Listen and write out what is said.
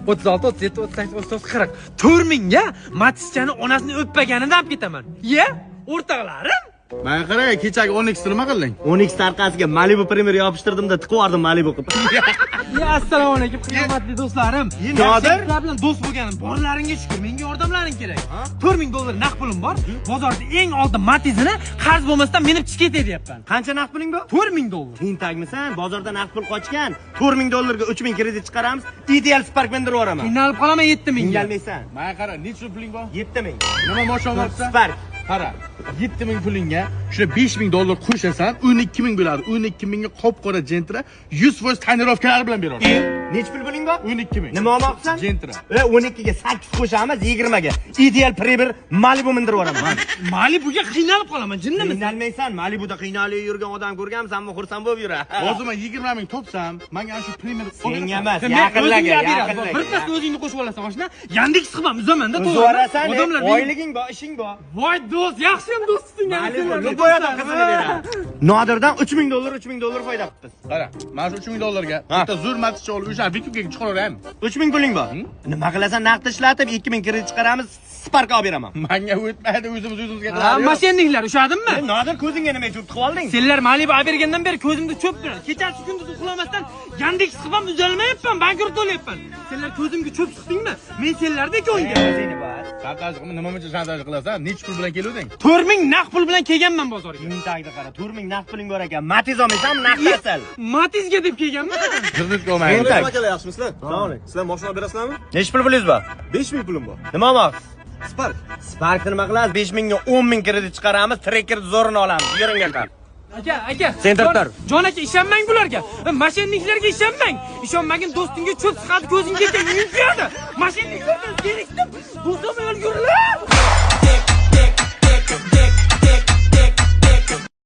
36, 37, 38, 39, 40. 4000 ga Matizchani onasini o'ppaganidan olib ketaman. Ye, o'rtoqlarim. Menga qara, kechagi 12 nima qilding? 12 orqasiga Malibu Premier yopishtirdim-da, tiqib yubordim Malibu qilib. Ya, assalomu alaykum qiyomatli do'stlarim. Nodir? Sizlar bilan do'st bo'lganim, borlaringga shukur, menga yordamlaring kerak. $4000 naqd pulim bor. Bozorda eng oltin Matizini qarz bo'lmasdan minib chiqib ketay deyapman. Qancha naqd puling bor? $4000. Tentakmisan? Bozorda naqd pul qochgan. $4000 ga 3000 kredit chiqaramiz. Ideal Spark mindirib yuboraman. Qiynalib qolaman 7000 ga. Qiynalmaysan. Menga qara, necha puling bor? 7000. Nima mashina olmoqchisan? Spark. Qara, 7000 pulingga shuni $5000 qo'shasan, 12000 bo'ladi. 12000 ga qop-qora Gentra 100% tonirovkalari bilan beradi. Necha pul puling bor? 12000. Nima olmoqchisan? Gentra. 12 ga 8 qo'shamiz, 20 ga. Ideal Premier Malibu mindirib yuboraman. Malibuga qiynalib qolaman, jinnimisan? Qiynalmaysan. Malibuda qiynalib yurgan odam ko'rganmisan, ammo xursand bo'lib yura. Hozir men 20 ming topsam, menga ana shu Premier Senga emas, Sen yaqinlarga, yaqinlarga. Birpasda o'zingni qo'shib olasan, oshna. Yandex qilmam, uzaman-da, Uzib yuborasan, Odamlar oyliging bor, ishing bor. Voy do'st, yaxshi ham do'sting. Malibu любой odam qizini beradi. Nodirdan $3000, $3000 foyda qilibmiz. Qara, mana shu $3000 ga bitta zo'r Matizcha olib, o'sha Vikupga chiqaraveraymi? 3000 puling bor. Nima qilasan? Naqd ishlatib 2000 kredit chiqaramiz, Spark olib beraman. Menga o'tmaydi, o'zimiz o'zimizga Ha, qilamiz. mashinniklar ushadimmi? Nodir, ko'zingga nima cho'p tiqib olding? Senlar Malibu olib bergandan beri ko'zimda cho'p turadi. Kechasi kunduz uxlamasdan Yandex qilib ham uzalmayapman, bankrot bo'lyapman. Senlar ko'zimga cho'p tiqdingmi? Men senlarda ko'ngil. O'zingni bas. Shantaj qilma, nima uchun shantaj qilasan? Necha pul bilan keluvding? 4000 naqd pul bilan kelganman bozorga. Tagda qara, 4000 naqd puling bor ekan. Matiz olmaysanmi? Naqd asal. Matizga deb kelganman. Kreditga olmaydi. Tentak. Akalar, yaxshimisizlar? Assalomu alaykum. Sizlar mashina berasizlarmi? Necha pul pulingiz bor? 5000 pulim bor. Nima olmoqchisiz? Spark. Sparkni nima qilamiz? 5000 ga 10000 kredit chiqaramiz, trekker zo'rini olamiz. Yuringga qar. Aka, aka. Sen turib. Jon aka, ishonmang bularga. Mashinniklarga ishonmang. Ishonmagin, do'stingga cho'p siqadi, ko'zingga uying kuyadi. Mashin